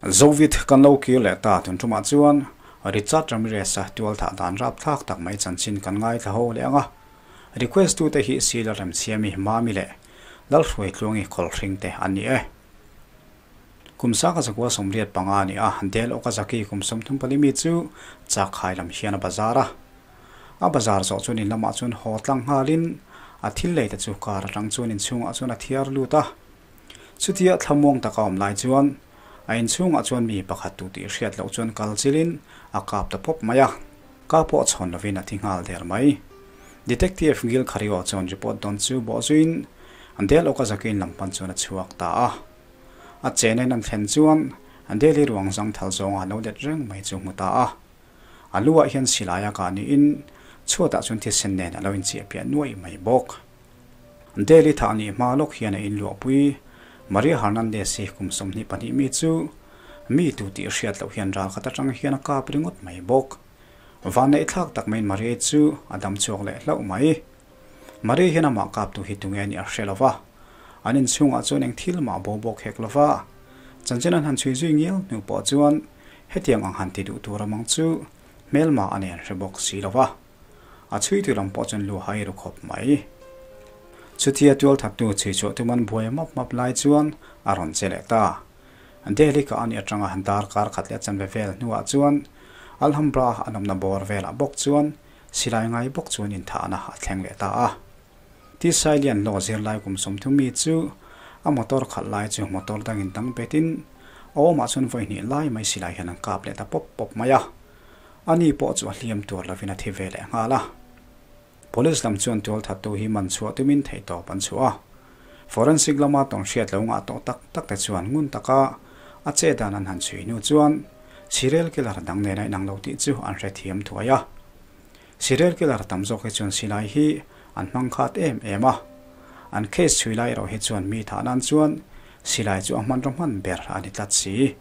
Zovit kan lo kir leh ta tun tumah chuan Richard Ramirez-a tualthah dan rapthlak tak mai chanchin kan ngaithla ho leh ang a. Request tute hi Sila Remsiami Mami leh Lalhruaitluangi Khawlhring te an ni e. Kum sanga zakua 85 a ni a, Del Okazaki kum 34 mi chu Chakkhai lam hian a bazar a. A bazar zawh chuan in lamah chuan haw tlang nghalin a thil lei te chu car atang chuan inchhungah chuan a thiar lut a. Chutia thlamuang taka awm lai chuan a inchhungah chuan mi pakhat tu tih hriat loh chuan kal chilin a kap ta pawp mai a, ka pawh chhawn lovin a thi nghal der mai. Detective Gil Khario chuan report dawn chu bawh zuiin Dale Okazakin lam pan chuan a chhuak ta a. A chenen an thlen chuan Dale hi ruang zang thal zawnga lo let reng mai chu hmu ta a. A lu ah hian silai a kah niin chhuatah chuan thisen nen a lo inchiah piah nuaih mai bawk. Delhi thah nih hma lawk hian a inluahpui. Maria Hernandez hi kum 22 mi chu mi tu tih hriat loh hian ral khat atang hian a kap ringawt mai bawk. Vanneih thlak tak maiin Maria chu a dam chhuak leh hlauh mai. Maria hian amah kaptu hi tunge a nih a hre lo va, an inchhungah chuan eng thil mah bo bawk hek lo va. Chanchin an han chhui zui ngial hnu pawh chuan hetiang ang han ti duh tur amang chu hmelma a nen hre bawk si lo va. A chhuitu lam pawh chuan lu hai ru khawp mai. Chutia tualthattu chhui chhuah tum an buai map map lai chuan a rawn che leh ta. Delhi ka anih atanga darkar khat leh chanve vel hnuah chuan Alhambra an awmna bawr velah bawk chuan silai ngai bawk chuan inthahna a thleng leh ta a. Tisailian law zirlai kum 30 mi chu a motor khalh lai chu motor dangin dang betin a awmah chuan vawi hnih lai mai silai hian an kap leh ta pawp pawp mai a. Ani pawh chu a hliam tur lovin a thi ve leh nghal a. Police lam chuan tualthattu hi man chhuah tumin theihtawp an chhuah a. Forensic lama tawng hriat lo ngah tawh tak tak te chuan ngun taka a che dan an han chhui hnu chuan serial killer dang nen a inang lo tih chu an hrethiam thuai a. Serial killer tam zawk hi chuan silai hi an hmang khat em em a. An case chhui lai erawh hi chuan mi thah nan chuan silai chu a hmanraw hman ber a ni tlat si.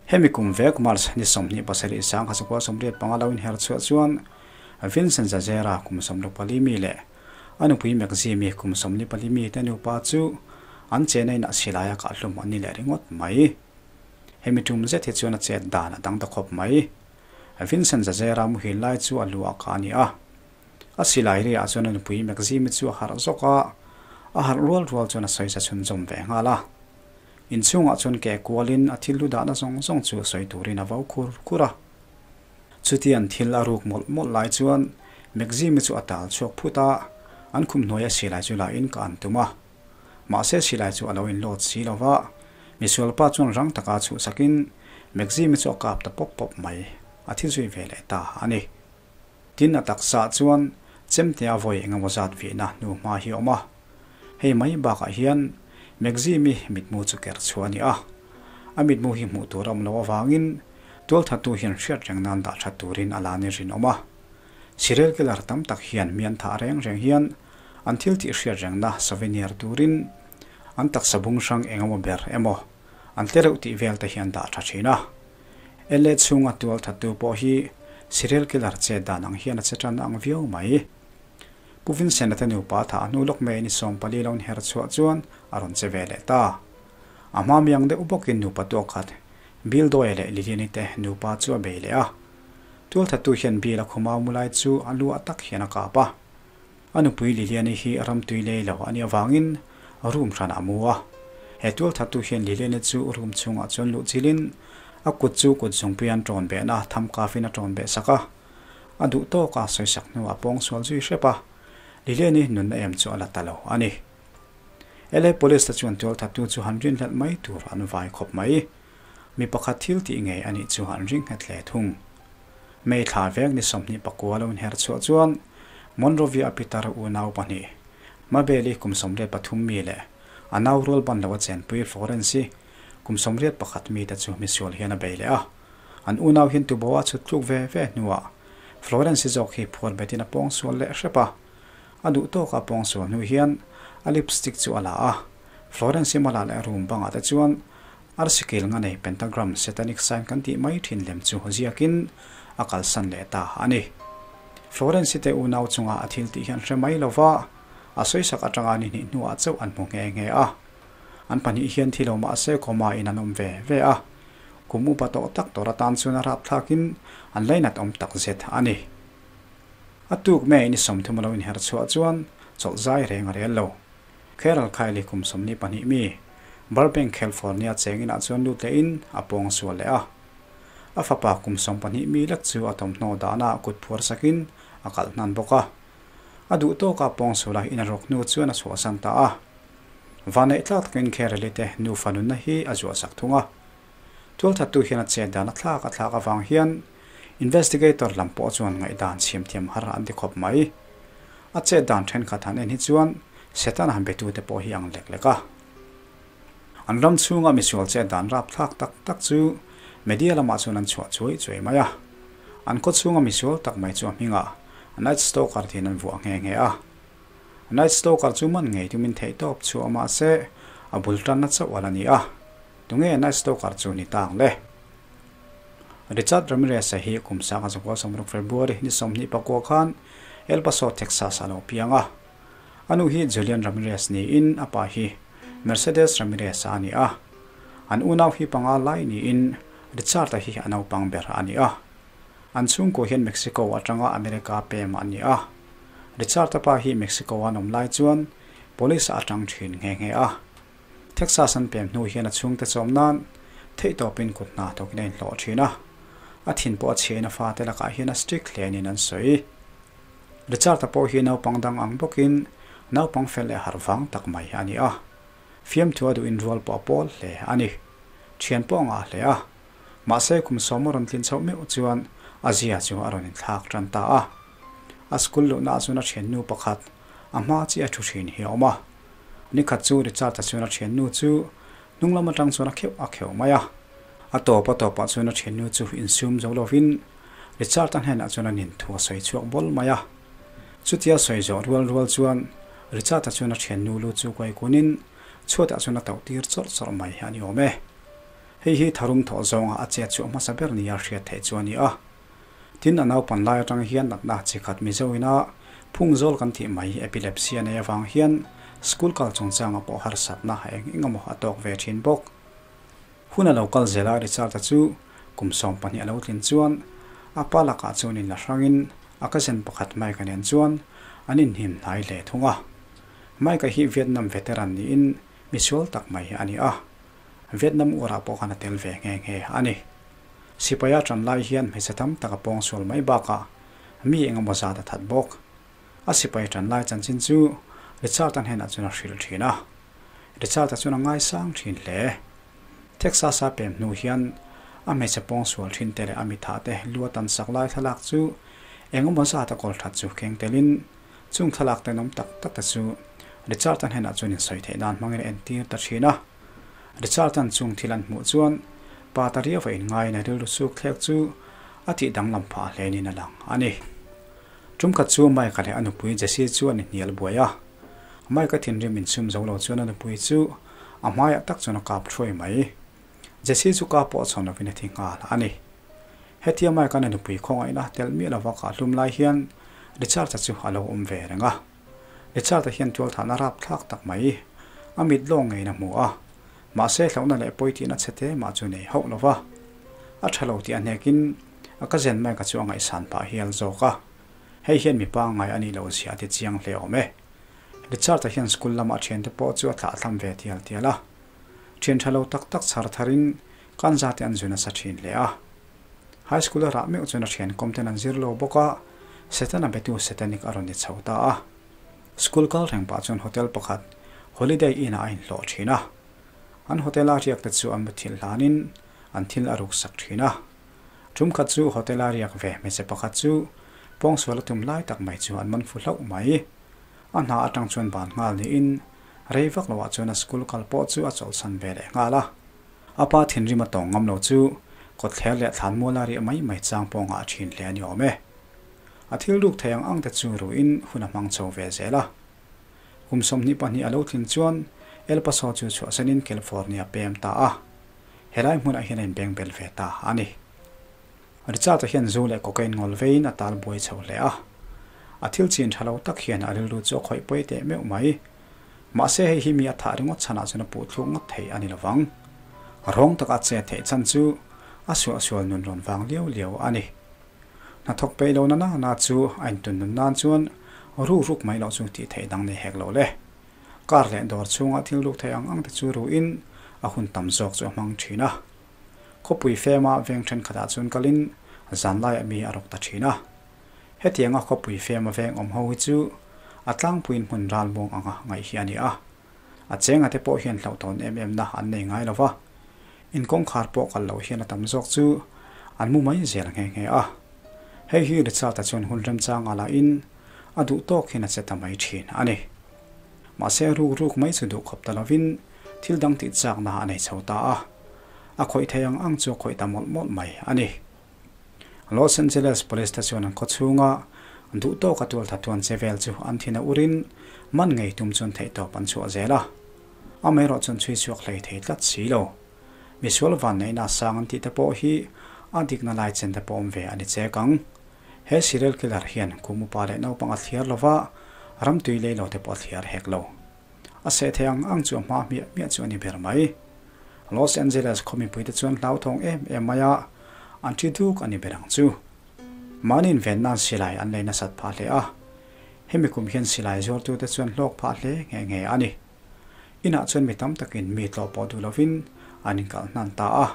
Hemi kum vek March ni 27 1985 lo inher chhuah chuan Vincent Zazera kum 64 mi leh a nupui Maxime kum 44 mi te nupa chu an chena inah silai a kahlum an ni leh ringawt mai. Hemi tum zet hi chuan a chet dan a dang ta khawp mai. Vincent Zazera muhil lai chu a lu a ka a ni a. A silai riah chuan a nupui Maxime chu a harh zawk a, a harh rual rual chuan a sawi sa chhunzawm ve nghal a. Inchhungah chuan ke kualin a thil lu dahna zawng zawng chu sawi turin a vo khur khur a. Chutiang thil a ruk mawlh mawlh lai chuan Maxime chu a tal chhuak phut a, an khum hnuaia silai chu lahin ka an tum a. Mahse silai chu a lo inlawt si lo va, misualpa chuan rang taka chhuhsakin Maxime chu a kap ta pawp pawp mai, a thi zui ve leh ta a ni. Tin a taksa chuan chemtea vawi engemaw zat vihna hnu hma hi a awm a. Hei mai bakah hian Maxime mitmu chu ker chhuah a ni a. A mitmu hi hmuh tur a awm loh avangin tualthattu hian hriat reng nan dah that turin a la ni rinawm a. Serial killer tam tak hian mi an thah reng reng hian an thil tih hriat rengna souvenir turin an taksa bung hrang engemaw ber emaw an tle reuh tih vel te hian dah tha thin a. LA chhunga tualthattu pawh hi serial killer chet dan ang hian a che tan ang viau mai. Pu Vincent-a te nupa thah hnu lawk mai ni 14 lo inher chhuah chuan a rawn che ve leh ta. A hma miang deuh bawkin nupa tuak khat Bill Doyle leh Lilian-i te nupa chu a bei leh a. Tualthattu hian Bill a khuma mu lai chu a lu ah tak hian a kap a. A nupui Lilian-i hi ramtui lei lo a nih avangin room hranah a mu a. He tualthattu hian Lilian-i chu room chhungah chuan luh chilin a kut chu kut zungpui an tawn behna tham kafin a tawn beh sak a. A duh tawk a sawisak hnuah pawng sual zui hrep a, Lilian-i nunna em chu a la ta lo a ni. LA Police te chuan tualthattu chu han rinhlelh mai tur an vai khawp mai. Mi pakhat thil tih ngei a nih chu an ring nghet hle thung. May thla vek ni 29 lo inher chhuah chuan Monrovia a pitar unau pahnih, Mabel-i kum 83 mi leh a nau rual ban lo a chenpui Florence-i kum 81 mi te chu misual hian a bei leh a. An unau hian tubo a chhut tluk ve ve hnuah Florence-i zawk hi phuar betin a pawng sual leh hrep a. A duh tawk a pawng sual hnu hian a lipstick chu a la a. Florence-i mala leh room bangah te chuan arsikil nga nei pentagram satanic sign kan tih mai thin lem chu ziakin a kalsan leh ta a ni. Florence-i te unau chunga a thil tih hian hre mai lova a sawisak atanga ni hnih hnuah chauh an hmu nghe nghe a. An pahnih hian thi lo mahse coma in an awm ve ve a. Kum upa tawh tak tawr atan chuan a rapthlakin an lainat awm tak zet a ni. A tuk May ni 30 a lo inher chhuah chuan chawlh zai reng a rel lo. Carol Kiley kum 22 mi, Burbank, California cheng inah chuan lut lehin a pawng sual leh a. A fapa kum 12 mi lek chu a thawmhnaw dahnaah kut phuar sakin a kalh hnan bawk a. A duh tawka pawng suala in a rawk hnu chuan a chhuahsan ta a. Vanneih tlak takin Carol-i te nufa nunna hi a zuahsak thung a. Tualthattu hian a chet dan a thlak a thlak avang hian investigator lam pawh chuan ngaihdan chhiamthiam har an ti khawp mai. A chet dan thenkhat han en hi chuan Setana han betute pawh hi ang lek lek a. An ram chhunga misual chet dan rapthlak tak tak chu media lamah chuan an chhuah chuai chuai mai a. An khaw chhunga misual tak mai chu a hmingah Night Stalker tiin an vuah nghe nghe a. Night Stalker chu man ngei tumin theihtawp chhuah mahse a bul tanna chauh a la ni a. Tunge Night Stalker chu ni tang le? Richard Ramirez-a hi kum 1960 February ni 29 khan El Paso, Texas-ah a lo piang a. A nu hi Julian Ramirez niin a pa hi Mercedes Ramirez-a a ni a. An unau hi panga lai niin Richard-a hi a naupang ber a ni a. An chhungkua hian Mexico atanga America pem an ni a. Richard-a pa hi Mexico-a an awm lai chuan police-ah a tang thin nghe nghe a. Texas an pem hnu hian a chhungte chawm nan theihtawpin kut hna thawkin a inhlawh thin a. A thin pawh a chhiain a fate lakah hian a strict hle niin an sawi. Richard-a pawh hi naupang dang ang bawkin naupang fel leh harh vang tak mai a ni a. Fiamthu a duhin rual pawh a pawl hle a ni. Thian pawh a ngah hle a. Mahse kum sawm a rawn tlin chhoh meuh chuan a zia chu a rawn inthlak tan ta a. A school luhnaah chuan a thiannu pakhat a hma chiah a thu thin hi a awm a. Nikhat chu Richard-a chuan a thiannu chu hnung lam atang chuan a kheuh a kheuh mai a. A tawp a tawpah chuan a thiannu chu insum zo lovin Richard-a hnenah chuan a nin thu a sawi chhuak bawl mai a. Chutia sawi zawh rual rual chuan Richard-a chuan a thiannu lu chu kuai kunin chhuatah chuan a tauh tir chawrh chawrh mai a ni awm e. Hei hi tharum thawh zawnga a chet chhuah hmasa ber nia hriat theih chu a ni a. Tin, a naupan lai atang hian natna chi khat Mizo ina phung zawl kan tih mai epilepsy a nei avang hian school kal chungchanga pawh harsatna eng eng emaw a tawk ve thin bawk. Hun a lo kal zel a, Richard-a chu kum 12 a lo tlin chuan a pa lakah chuan inla hrangin a cousin pakhat Mike-a nen chuan an inhnim hnai hle thung a. Mike-a hi Vietnam veteran niin misual tak mai a ni a. Vietnam War-ah pawh khan a tel ve nghe nghe a ni. Sipaia tan lai hian hmeichhe tam tak a pawng sual mai bakah mi eng emaw zat a that bawk. A sipai tan lai chanchin chu Richard-a hnenah chuan a hrilh thin a. Richard-a chuan a ngaisang thin hle. Texas-a pem hnu hian a hmeichhe pawng sual thin te leh a mitha te lu a tan sak lai thlalak chu eng emaw zat a kawl that chu keng telin chung thlalak tenawm tak tak te chu Richard-a hnenah chuan insawi theih nan hmangin a entir ta thin a. Richard-a'n chung thil an hmuh chuan pa ta riau a inngaiin a rilru suk thlek chu a tih danglam phah hlenin a lang a ni. Tum khat chu Mike-a leh a nupui Jessie chu an inhnial buai a. Mike-a thinrim insum zo lo chuan a nupui chu a hmaiah tak chuan a kap thuai mai. Jessie chu kap pawh chhawn lovin a thi nghal a ni. Hetia Mike-a'n a nupui khawngaihna tel miah lova kah hlum lai hian Richard-a chu a lo awm ve reng a. Richard-a hian tualthahna rapthlak tak mai a mit lawng ngeiin a hmu a, mahse hlauhna leh pawi tihna chhe te mah chu nei hauh lova. A tha lo tih a hnekin a cousin Mike-a chu a ngaihsan pah hial zawk a. Hei hian mipa ngai a nih loh zia a ti chiang hle awm e. Richard-a hian school lama a thiante pawh chu a thlahthlam ve tial tial a. Thian tha lo tak tak chhar tharin kanza te an zu nasa thin hle a. High school a rah meuh chuan a thian kawm ten an zir lo bawk a, Setana betu Satanic a rawn ni chho ta a. School kal reng pah chuan hotel pakhat Holiday Inn ah a inhlawh thin a. An hotel a riak te chu an muthilh hlanin an thil a ruk sak thin a. Tum khat chu hotel a riak ve hmeichhe pakhat chu pawngsual a tum lai tak mai chu an man fu hlauh mai. A hna atang chuan ban nghal niin rei vak loah chuan a school kal pawh chu a chawlhsan ve leh nghal a. A pa thinrim a tawng ngam lo chu kawtthler leh thlan mual a riah mai mai chang pawh ngah thin hle a ni awm e. A thil ruk thei ang ang te chu ruin hun a hmang chho ve zel a. Kum 22 a lo tlin chuan El Paso chu chhuahsanin California pem ta a. Helai hmunah hian a inbeng bel ve ta a ni. Richard-a hian zu leh cocaine ngawl veiin a tal buai chho hle a. A thil chin tha lo tak hian a rilru chu a khawih pawi teh meuh mai. Mahse hei hi mi a thah ringawt chhanah chuan a puh thluk ngawt thei a ni lovang. Rawng taka a che theih chhan chu A suahsual nun rawn vang liau liau a ni. Hnathawk peih lo na na na chu a intun nun nan chuan ru ruk mai loh chu tih theih dang nei hek lo le. Car leh dawr chhunga thil ruk theih ang ang te chu ruin a hun tam zawk chu a hmang thin a. Khawpui fema veng thenkhatah chuan kalin zanlaiah mi a rawk ta thin a. Hetianga khawpui fema veng awm ho hi chu a tlangpuiin hmun ralmuang anga ngaih hi a ni a. A chenga te pawh hian hlauhtawn em em na an nei ngai lo va, in kawngkhar pawh kal loh hian a tam zawk chu an mu mai zel nghe nghe a. Hei hi Richard-a chuan hun remchanga lahin a duh tawk hian a che ta mai thin a ni. Mahse ruk ruk mai chu duh khawp ta lovin thil dang tih chakna a nei chho ta a, a khawih thei ang ang chu a khawih ta mawlh mawlh mai a ni. Los Angeles Police te chuan an khaw chhunga duh tawka tualtha tuan che vel chu an thin a urin man ngei tum chuan theihtawp an chhuah zel a. Amaherawh chuan chhui chhuak hlei thei tlat si lo. Misual vanneihna a sang an tih te pawh hi a dikna lai chen te pawh awm ve a ni chek ang. He serial killer hian kum upa leh naupang a thliar lova, ramtui lei lo te pawh a thliar hek lo. A seh thei ang ang chu a hma hmiah hmiah chu a ni ber mai. Los Angeles khaw mipuite chuan hlauthawng em em mai a, an thi duk a ni ber ang chu. Mahni inven nan silai an lei nasat phah hle a, hemi kum hian silai zuartute chuan hlawk phah hle nghe nghe a ni. Inah chuan mi tam takin mi tlawh pawh duh lovin an inkalh hnan ta a,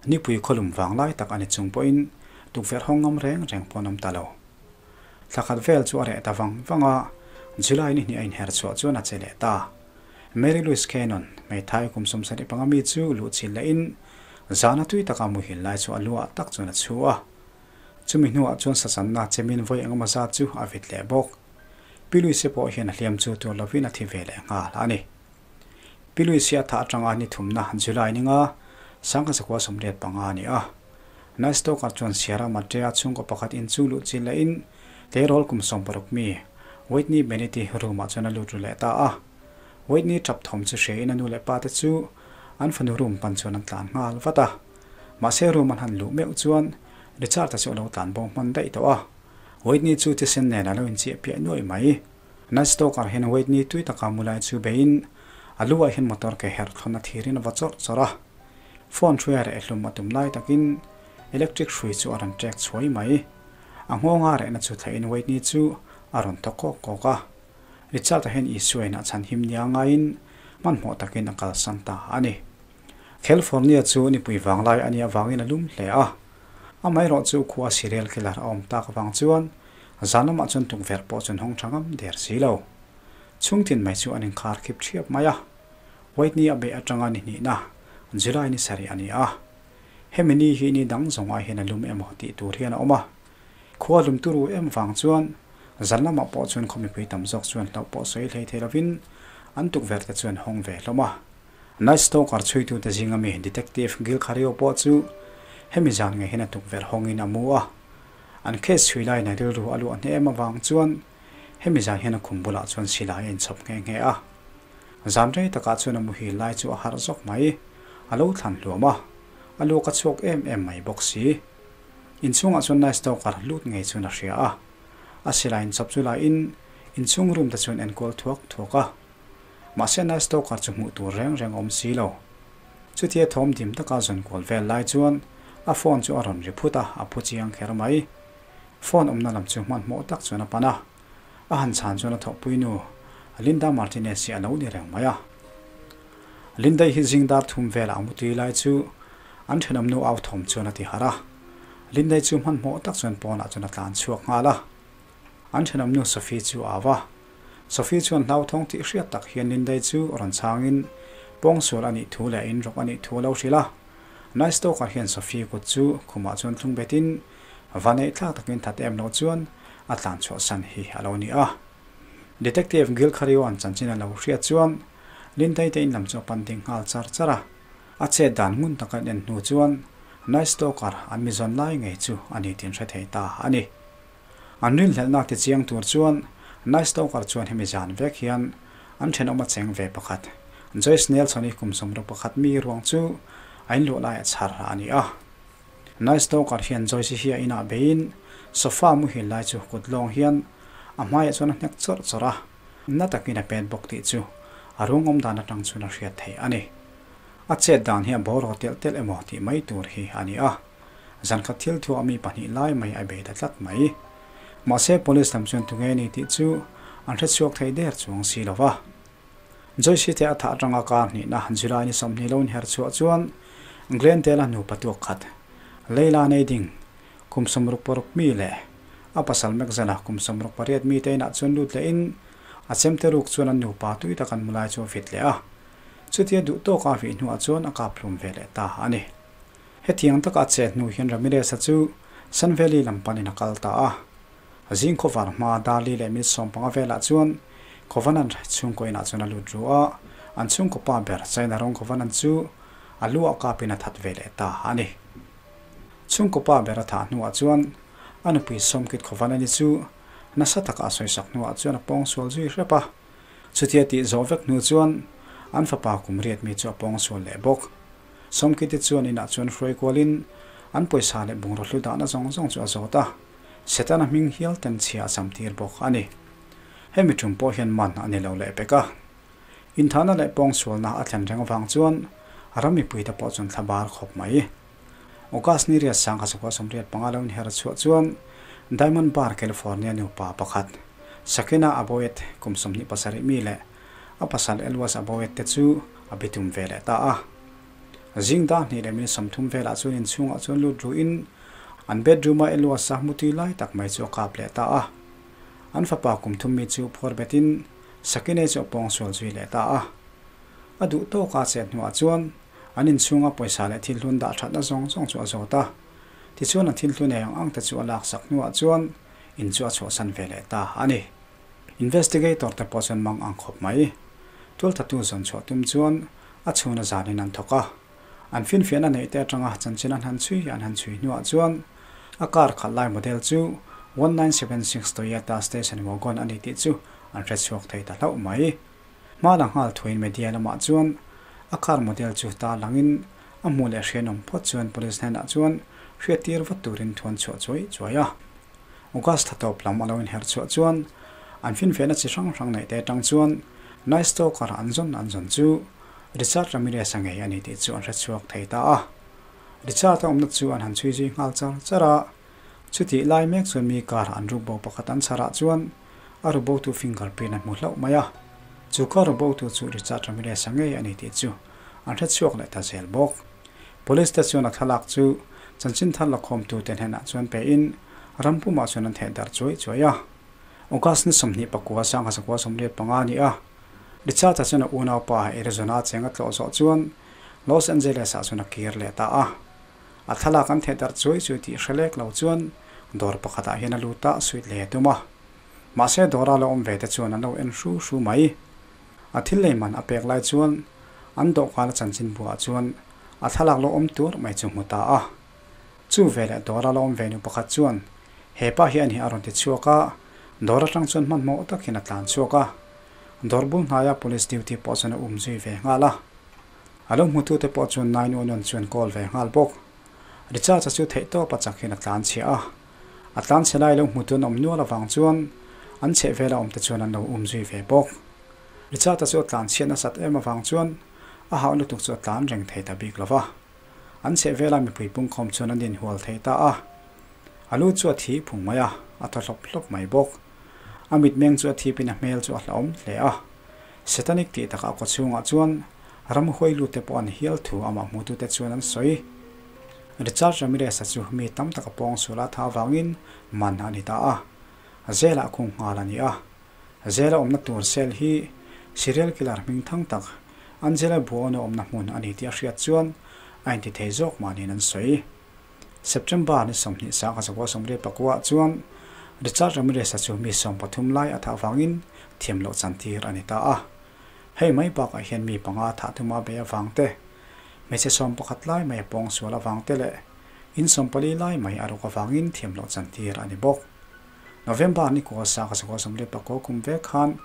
nipui khawlum vang lai tak a ni chung pawhin tukverh hawng ngam reng reng pawh an awm ta lo. Thla khat vel chu a reh ta vang vang a, July ni hnih a inher chhuah chuan a che leh ta. Mary Louise Cannon, hmeithai kum 75 mi chu luh chil lehin zana tui taka muhil lai chu a luah tak chuan a chhu a. Chumi hnuah chuan sachanna chemin vawi engemaw zat chu a vit leh bawk. Pi Louise pawh hian a hliam chu tur lovin a thi ve leh nghal a ni. Pi Louise a thah atanga ni thumna July ninga 1985 a ni a. Night Stalker chuan Sierra Madre-a chhungkaw pakhat in chu luh chil lehin tleirawl kum 60 mi Whitney Bennett-i room-ah chuan a lut ru leh ta a. Whitney tap thawm chu hria in a nu leh pa te chu an fanu room pan chuan an tlan nghal vat a. Mahse room an han luh meuh chuan Richard-a chu a lo tlan bo hman daih tawh a. Whitney chu thisen nen a lo inchiah piah nuaih mai. Night Stalker hian Whitney tui taka mu lai chu beiin a lu ah hian motor ke herh thlawn a thirin a va chawrh chawrh a. Phone hruai a reh hlum a tum lai takin electric hrui chu a rawn ṭek chhuai mai. A nghawnga rehna chu thlaihin Whitney chu a rawn thaw kawk kawk a. Richard-a hian Isua inah chhan him nia ngaiin hmanhmawh takin a kalsan ta a ni. California chu nipui vanglai a nih avangin a lum hle a. Amaherawh chu khua serial killer a awm tak avang chuan zan lamah chuan tukverh pawh chuan hawng tha ngam der si lo. Chhungtin mai chu an inkhar khip ṭhiap mai a. Whitney a beih atanga ni hnihna, July ni sarih a ni a. Hemi ni hi ni dang zawng ai hian a lum emaw tih tur hian a awm a. Khua lum turu em vang chuan zan lamah pawh chuan khaw mipui tam zawk chuan hlauh pawh sawi hlei thei lovin an tukverh te chuan hawng ve hlawm a. Night Stalker chhuitute zinga mi Detective Gil Cario pawh chu hemi zan ngei hian a tukverh hawngin a mu a. An case chhui laiin a rilru a luah hne em avang chuan hemi zan hian a khum bulah chuan silai a inchhawp nghe nghe a. Zan rei takah chuan a muhil lai chu a harh zawk mai. A lo thlan hluam a, a luak a chhuak em em mai bawk si. Inchhungah chuan Night Stalker lut ngei chuan a hria a. A silai inchawp chu lahin inchhung room te chuan enkual thuak thuak a. Mahse Night Stalker chu hmuh tur reng reng a awm si lo. Chutia thawm dim taka zawn kual vel lai chuan a phone chu a rawn ri phut a, a phu chiang kher mai. Phone awmna lam chu hmanhmawh tak chuan a pan a. A han chhan chuan a thawhpui nu Linda Martinez hi a lo ni reng mai a. Linda-i hi zing dar thum velah a mutui lai chu an thenawm nu au thawm chuan a ti harh a. Linda-i chu hmanhmawh tak chuan pawnah chuan a tlan chhuak nghal a. An thenawm nu Sophie chu a au a. Sophie chuan hlauthawng tih hriat tak hian Linda-i chu rawn chhangin pawngsual a nih thu leh inrawk a nih thu a lo hrilh a. Night Stalker hian Sophie kut chu khumah chuan thlung betin Va neih thlak takin that em loh chuan a tlan chhuah san hi a lo ni a. Detective Gil Khariwan chanchin a lo hriat chuan Lintei te in lam chu a pan ding nghal char char a. A chet dan ngun taka en hnu chuan Night Stalker an mi zawn lai ngei chu a ni tin hre thei ta a ni. An rinhlelhna ti chiang tur chuan Night Stalker chuan hemi zan vek hian an thenawm a cheng ve pakhat Joyce Nelson-i kum 61 mi ruang chu a inluah lai a chhar a ni a. Night Stalker hian Joyce hi a inah beiin sofa muhil lai chu kut lawng hian a hmaiah chuan a hnek chawrh chawrh a, na takin a pet bawk tih chu a ruangawm dan atang chuan a hriat theih a ni. A chet dan hi a bawraw telh telh emaw tih mai tur hi a ni a, zankhat thil thuah mi pahnih lai mai a bei ta tlat mai. Mahse police lam chuan tunge ni tih chu an hrechhuak thei der chuang si lo va. Joyce te a thah atanga kar hnihna July ni 20 lo inher chhuah chuan Glendale-a nupa tuak khat Leila Neiding kum 66 mi leh a pasal Maxwell-a kum 68 mi te inah chuan lut lehin a chemte ruk chuan an nupa tui tak an mu lai chu a vit leh a. Chutia duh tawka a vih hnuah chuan a kap hlum ve leh ta a ni. Hetiang taka a chet hnu hian Ramirez-a chu Sun Valley lam panin a kal ta a. Zing khawvar hma Darli leh minute 15 velah chuan Covenant chhungkaw inah chuan a lut ru a, an chhungkaw pa ber China rawng Covenant chu a lu ah kapin a that ve leh ta a ni. Chhungkaw pa ber a thah hnuah chuan a nupui Somkit Covenant-i chu nasa taka a sawisak hnuah chuan a pawngsual zui hrep a. Chutia tih zawh vek hnu chuan an fapa kum riat mi chu a pawngsual leh bawk. Somkit-i chuan inah chuan hruai kualin an pawisa leh bungraw hlu dahna zawng zawng chu a zawt a. Setana hming hial ten chhia a cham tir bawk a ni. Hemi tum pawh hian man a ni lo leh pek a. Inthahna leh pawngsualna a thlen reng avang chuan ram mipuite pawh chuan thla bar khawp mai. August ni riat 1985 lo inher chhuah chuan Diamond Bar, California nupa pakhat Sakina Aboyed kum 27 mi leh a pasal Elwas Aboyed te chu a bitum ve leh ta a. Zing dar hnih leh minute 30 velah chuan inchhungah chuan lut ruin an bedroom-a Elwas a mutui lai tak mai chu a kap leh ta a. An fapa kum thum mi chu phuar betin Sakine chu a pawngsual zui leh ta a. A duh tawka chet hnuah chuan an inchhunga pawisa leh thil hlun dah thatna zawng zawng chu a zawt a. Tichuan a thil hlun eng ang te chu a laksak hnuah chuan in chu a chhuahsan ve leh ta a ni. Investigator te pawh chuan mang ang khawp mai. Tualthatu zawn chhuah tum chuan a chhuna zanin an thawk a. An finfiahna neih te atanga chanchin an han chhui an han chhui hnuah chuan a car khalh lai model chu 1976 Toyota Station Wagon a ni tih chu an hrechhuak thei ta hlauh mai. Hma la nghal thuin media lamah chuan a car model chu ta langin a hmuh leh hrianawm phawt chuan police hnenah chuan hriattir vat turin thuan chhuah chuai chuai a. August thla tawp lam a lo inher chhuah chuan an finfiahna chi hrang hrang neih te atang chuan Night Stalker an zawn an zawn chu Richard Ramirez-a ngei a ni tih chu an hrechhuak thei ta a. Richard-a awmna chu an han chhui zui nghal char char a. Chutih lai mek chuan mi car an ruk bo pakhat an chharah chuan a ru botu fingerprint a hmu hlauh mai a. Chu car ru botu chu Richard Ramirez-a ngei a ni tih chu an hrechhuak leh ta zel bawk. Police te chuan a thlalak chu chanchin thar lakhawmtute hnenah chuan pein ram pumah chuan an theh darh chuai chuai a. August ni 29 1985 a ni a, Richard-a chuan a unaupa Arizona cheng a tlawh zawh chuan Los Angeles-ah chuan a kir leh ta a. A thlalak an theh darh chuai chuai tih hre lek lo chuan dawr pakhatah hian a lut a, suit leh a tum a. Mahse dawra lo awm ve te chuan an lo en hru hru mai. A thil lei man a pek lai chuan an dawhkan a chanchin buah chuan a thlalak lo awm tur mai chu hmu ta a. Chu veleh dawra lo awm ve nu pakhat chuan he pa hi a ni a rawn ti chhuak a, dawr atang chuan hmanhmawh takin a tlan chhuak a. Dawr bul hnaia police duty pawh chuan a um zui ve nghal a. A lo hmutute pawh chuan 911 chuan call ve nghal bawk. Richard-a chu theihtawp a chak hian a tlan chhia a. A tlan chhe lai lo hmutu an awm nual avang chuan an chheh vela awmte chuan an lo um zui ve bawk. Richard-a chu a tlan chhiat nasat em avang chuan a hauh lutuk chu a tlan reng thei ta bik lo va. An chheh vela mipui pungkhawm chuan an inhual thei ta a. A lu chu a thi phung mai a, a thaw hlawp hlawp mai bawk. A mitmeng chu a thipin a hmel chu a hlauhawm hle a. Satanic tih takah kaw chhungah chuan ramhuai lute pawh an hial thu amah hmutute chuan an sawi. Richard Ramirez-a chu mi tam tak a pawng sual a tha avangin man a ni ta a, Zela a khung nghal a ni a. Zela awmna tur cell hi serial killer hming thang tak Angela Buono awmna hmun a ni tih a hriat chuan a inti thei zawk mahniin an sawi. September ni 20 1984 chuan Richard Ramirez-a chu mi 13 lai a thah avangin thiam loh chantir a ni ta a. Hei mai bakah hian mi panga thah tuma bei avang te, hmeichhe 11 lai mai a pawng sual avang te leh in 14 lai mai a ruk avangin thiam loh chantir a ni bawk. November ni kua 1994 kum vek khan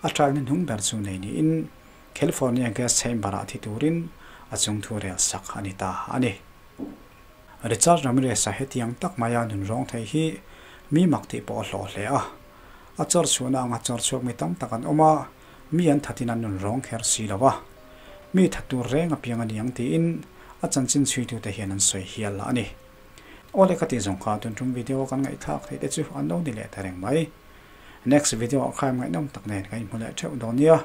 a trial ni hnung ber chu nei niin California gas chamber-ah thi turin a chung thu rel sak a ni ta a ni. Richard Ramirez-a hetiang tak maia nun rawng thei hi mi mak tih pawh a hlawh hle a. A chawr chhuahna anga chawr chhuak mi tam tak an awm a, mi an thatin an nun rawng kher si lo a. Mi that tur reng a piang a niang tiin a chanchin chhuitute hian an sawi hial a ni. Aw le ka tih zawng kha tun tum video kan ngaihthlak theih te chu an lo ni leh ta reng mai. Next video ah khaim ngaihnawm tak nen ka inhmu leh theuh dawn nia.